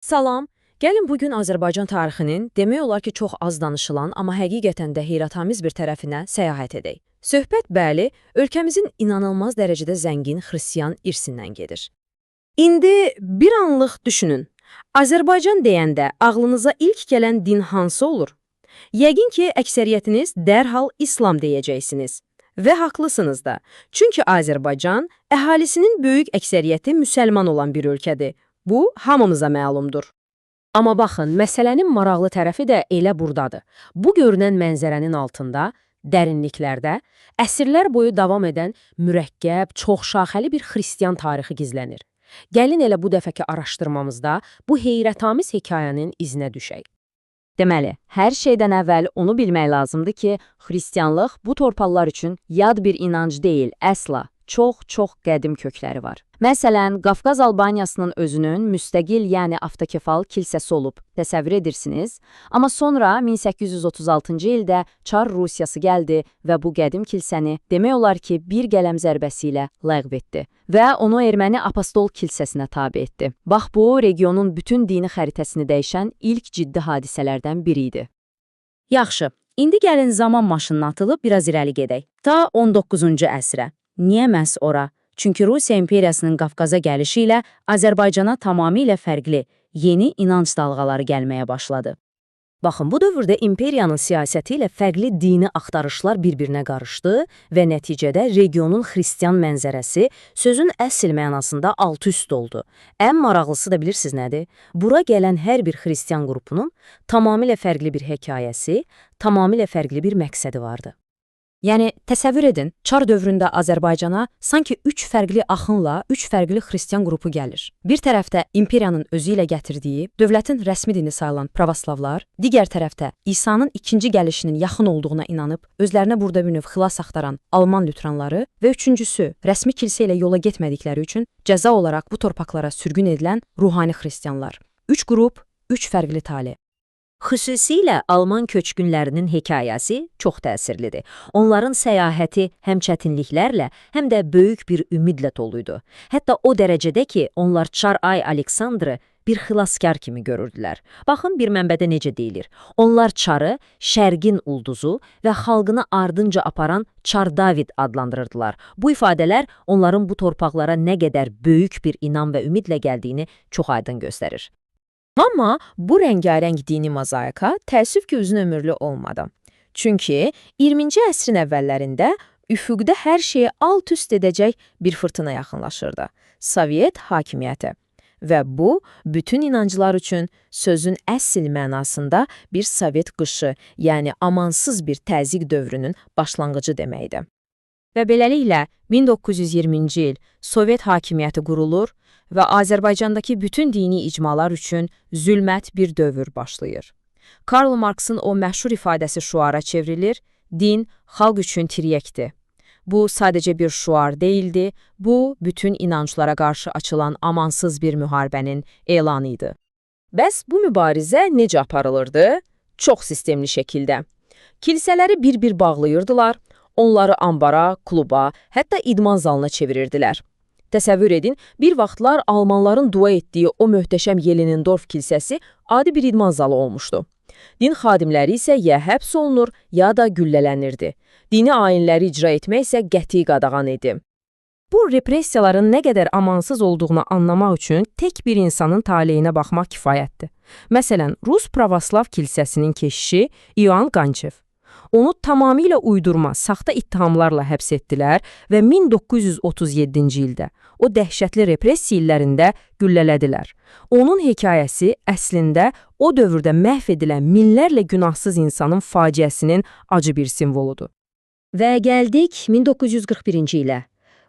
Salam. Gəlin bugün Azərbaycan tarixinin demək olar ki, çox az danışılan, amma həqiqətən də heyrətamiz bir tərəfinə səyahət edək. Söhbət bəli, ölkəmizin inanılmaz dərəcədə zəngin xristian irsindən gedir. İndi bir anlıq düşünün. Azərbaycan deyəndə ağlınıza ilk gələn din hansı olur? Yəqin ki, əksəriyyətiniz dərhal İslam deyəcəksiniz. Və haqlısınız da. Çünki Azərbaycan əhalisinin böyük əksəriyyəti müsəlman olan bir ölkədir. Bu, hamımıza məlumdur. Amma baxın, məsələnin maraqlı tərəfi də elə burdadır. Bu görünən mənzərənin altında, dərinliklərdə, əsrlər boyu davam edən mürəkkəb, çoxşaxəli bir xristian tarixi gizlənir. Gəlin elə bu dəfəki araşdırmamızda bu heyrətamiz hekayənin izinə düşək. Deməli, hər şeydən əvvəl onu bilmək lazımdır ki, xristianlıq bu torpaqlar üçün yad bir inanc deyil, əsla. Çox-çox qədim kökləri var. Məsələn, Qafqaz Albaniyasının özünün müstəqil, yəni avtokefal kilsəsi olub, təsəvvür edirsiniz. Amma sonra 1836-cı ildə Çar Rusiyası gəldi və bu qədim kilsəni demək olar ki, bir qələm zərbəsi ilə ləğv etdi və onu erməni apostol kilsəsinə tabe etdi. Bax bu, regionun bütün dini xəritəsini dəyişən ilk ciddi hadisələrdən biri idi. Yaxşı, indi gəlin zaman maşınına atılıb biraz irəli gedək. Ta 19-cu əsrə. Niyə məhz ora? Çünki Rusiya imperiyasının Qafqaza gəlişi ilə Azərbaycana tamamilə fərqli, yeni inanc dalğaları gəlməyə başladı. Baxın, bu dövrdə imperiyanın siyasəti ilə fərqli dini axtarışlar bir-birinə qarışdı və nəticədə regionun xristian mənzərəsi sözün əsl mənasında alt-üst oldu. Ən maraqlısı da bilirsiniz nədir? Bura gələn hər bir xristian qrupunun tamamilə fərqli bir hekayəsi, tamamilə fərqli bir məqsədi vardı. Yəni, təsəvvür edin, Çar dövründə Azərbaycana sanki üç fərqli axınla üç fərqli xristian qrupu gəlir. Bir tərəfdə imperiyanın özü ilə gətirdiyi, dövlətin rəsmi dini sayılan pravoslavlar, digər tərəfdə İsa'nın ikinci gəlişinin yaxın olduğuna inanıb, özlərinə burada bir növ xilas axtaran Alman lütranları və üçüncüsü, rəsmi kilsə ilə yola getmədikləri üçün cəza olaraq bu torpaqlara sürgün edilən ruhani xristianlar. Üç qrup, üç fərqli tale. Xüsusilə Alman köçkünlərinin hekayəsi çox təsirlidir. Onların səyahəti həm çətinliklərlə, həm də böyük bir ümidlə doluydu. Hətta o dərəcədə ki, onlar Çar Ay Aleksandrı bir xilaskar kimi görürdülər. Baxın bir mənbədə necə deyilir. Onlar Çarı Şərqin ulduzu və xalqını ardınca aparan Çar David adlandırırdılar. Bu ifadələr onların bu torpaqlara nə qədər böyük bir inam və ümidlə gəldiyini çox aydın göstərir. Amma bu rəngarəng dini mozaika təəssüf ki, uzun ömürlü olmadı. Çünki 20-ci əsrin əvvəllərində üfüqdə hər şeyi alt-üst edəcək bir fırtına yaxınlaşırdı. Sovet hakimiyyəti. Və bu, bütün inanclar üçün sözün əsl mənasında bir Sovet qışı, yəni amansız bir təzyiq dövrünün başlanğıcı deməkdir. Və beləliklə 1920-ci il Sovet hakimiyyəti qurulur və Azərbaycandakı bütün dini icmalar üçün zülmət bir dövr başlayır. Karl Marksın o məşhur ifadəsi şüara çevrilir, din xalq üçün tiryəkdir. Bu sadəcə bir şüar deyildi, bu bütün inanclara qarşı açılan amansız bir müharibənin elanı idi. Bəs bu mübarizə necə aparılırdı? Çox sistemli şəkildə. Kilsələri bir-bir bağlayırdılar, onları ambara, kluba, hətta idman zalına çevirirdilər. Təsəvvür edin, bir vaxtlar Almanların dua etdiyi o möhtəşəm Yelinendorf kilsəsi adi bir idman zalı olmuşdu. Din xadimləri isə ya həbs olunur, ya da güllələnirdi. Dini ayinləri icra etmək isə qəti qadağan idi. Bu repressiyaların nə qədər amansız olduğunu anlamaq üçün tək bir insanın taleyinə baxmaq kifayətdir. Məsələn, Rus Pravoslav kilsəsinin keşişi İoann Qançev. Onu tamamilə uydurma, saxta ittihamlarla həbs etdilər və 1937-ci ildə o dəhşətli repressiya illərində güllələdilər. Onun hekayəsi əslində o dövrdə məhv edilən minlərlə günahsız insanın faciəsinin acı bir simvoludur. Və gəldik 1941-ci ilə.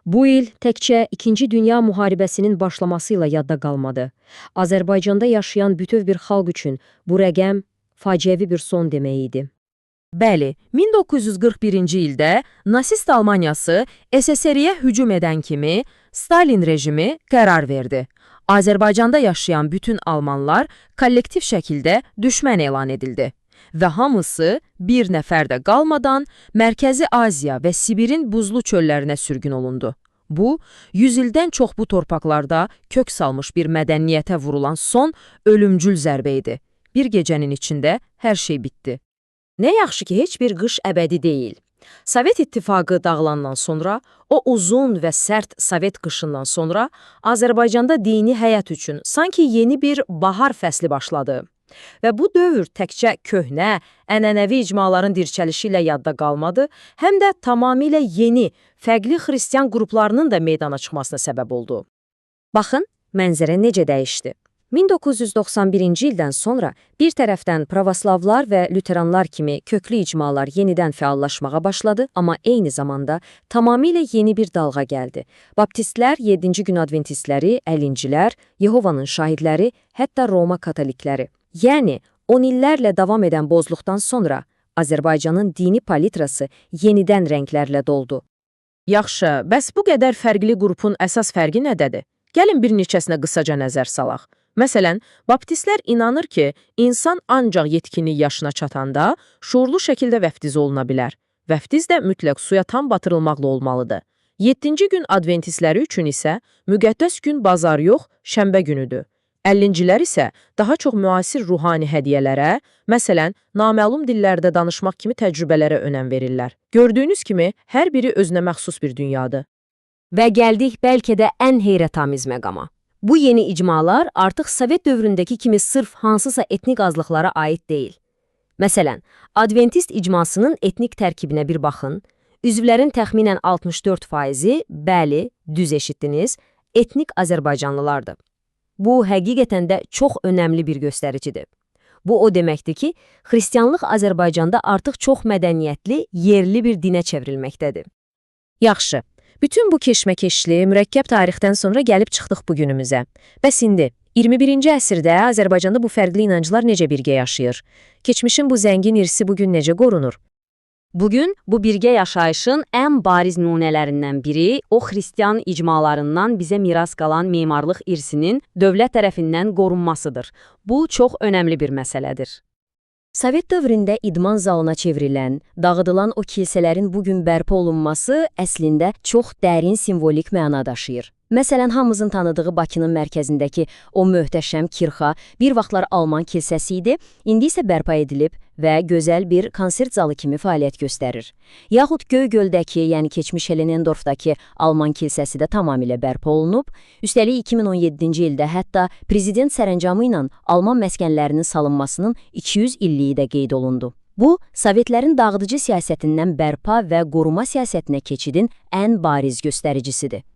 Bu il təkcə İkinci Dünya Müharibəsinin başlaması ilə yadda qalmadı. Azərbaycanda yaşayan bütöv bir xalq üçün bu rəqəm faciəvi bir son demək idi. Bəli, 1941-ci ildə Nasist Almaniyası SSR-yə hücum edən kimi Stalin rejimi qərar verdi. Azərbaycanda yaşayan bütün almanlar kollektiv şəkildə düşmən elan edildi və hamısı bir nəfər də qalmadan Mərkəzi Aziya və Sibirin buzlu çöllərinə sürgün olundu. Bu, 100 ildən çox bu torpaqlarda kök salmış bir mədəniyyətə vurulan son ölümcül zərbə idi. Bir gecənin içində hər şey bitdi. Nə yaxşı ki, heç bir qış əbədi deyil. Sovet İttifaqı dağılandan sonra, o uzun və sərt Sovet qışından sonra Azərbaycanda dini həyat üçün sanki yeni bir bahar fəsli başladı. Və bu dövr təkcə köhnə, ənənəvi icmaların dirçəlişi ilə yadda qalmadı, həm də tamamilə yeni, fərqli xristian qruplarının da meydana çıxmasına səbəb oldu. Baxın, mənzərə necə dəyişdi. 1991-ci ildən sonra bir tərəfdən pravoslavlar və lüteranlar kimi köklü icmalar yenidən fəallaşmağa başladı, amma eyni zamanda tamamilə yeni bir dalğa gəldi. Baptistlər, 7-ci gün adventistləri, əlincilər, Yehovanın şahidləri, hətta Roma katolikləri. Yəni, 10 illərlə davam edən bozluqdan sonra Azərbaycanın dini palitrası yenidən rənglərlə doldu. Yaxşı, bəs bu qədər fərqli qrupun əsas fərqi nədədir? Gəlin bir neçəsinə qısaca nəzər salaq. Məsələn, baptistlər inanır ki, insan ancaq yetkinlik yaşına çatanda şuurlu şəkildə vəftiz oluna bilər. Vəftiz də mütləq suya tam batırılmaqla olmalıdır. 7-ci gün adventistləri üçün isə müqəddəs gün bazar yox, şənbə günüdür. 50-cilər isə daha çox müasir ruhani hədiyyələrə, məsələn, naməlum dillərdə danışmaq kimi təcrübələrə önəm verirlər. Gördüyünüz kimi, hər biri özünə məxsus bir dünyadır. Və gəldik bəlkə də ən heyrətamiz məqama. Bu yeni icmalar artıq Sovet dövründəki kimi sırf hansısa etnik azlıqlara aid deyil. Məsələn, Adventist icmasının etnik tərkibinə bir baxın. Üzvlərin təxminən 64%-i, bəli, düz eşitdiniz, etnik Azərbaycanlılardır. Bu, həqiqətən də çox önəmli bir göstəricidir. Bu o deməkdir ki, xristianlıq Azərbaycanda artıq çox mədəniyyətli, yerli bir dinə çevrilməkdədir. Yaxşı, bütün bu keşməkeşli, mürəkkəb tarixdən sonra gəlib çıxdıq bu günümüzə. Bəs indi, 21-ci əsrdə Azərbaycanda bu fərqli inanclar necə birgə yaşayır? Keçmişin bu zəngin irsi bugün necə qorunur? Bugün bu birgə yaşayışın ən bariz nümunələrindən biri o xristian icmalarından bizə miras qalan memarlıq irsinin dövlət tərəfindən qorunmasıdır. Bu çox önəmli bir məsələdir. Sovet dövründə idman zalına çevrilən, dağıdılan o kilsələrin bugün bərpa olunması əslində çox dərin simvolik məna daşıyır. Məsələn, hamımızın tanıdığı Bakının mərkəzindəki o möhtəşəm Kirxa bir vaxtlar Alman kilsəsi idi, indi isə bərpa edilib və gözəl bir konsert zalı kimi fəaliyyət göstərir. Yaxud Göygöldəki, yəni keçmiş Helenendorfdakı Alman kilsəsi də tamamilə bərpa olunub. Üstəlik 2017-ci ildə hətta prezident sərəncamı ilə Alman məskənlərinin salınmasının 200 illiyi də qeyd olundu. Bu, Sovetlərin dağıdıcı siyasətindən bərpa və qoruma siyasətinə keçidin ən bariz göstəricisidir.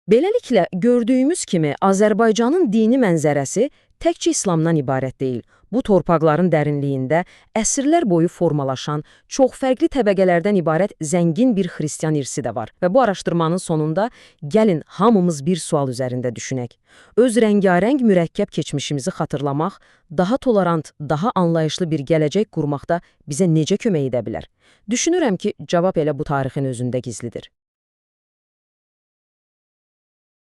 Beləliklə, gördüyümüz kimi Azərbaycanın dini mənzərəsi təkcə İslamdan ibarət deyil. Bu torpaqların dərinliyində əsrlər boyu formalaşan, çox fərqli təbəqələrdən ibarət zəngin bir xristian irsi də var. Və bu araşdırmanın sonunda gəlin hamımız bir sual üzərində düşünək. Öz rəngarəng mürəkkəb keçmişimizi xatırlamaq, daha tolerant, daha anlayışlı bir gələcək qurmaqda bizə necə kömək edə bilər? Düşünürəm ki, cavab elə bu tarixin özündə gizlidir.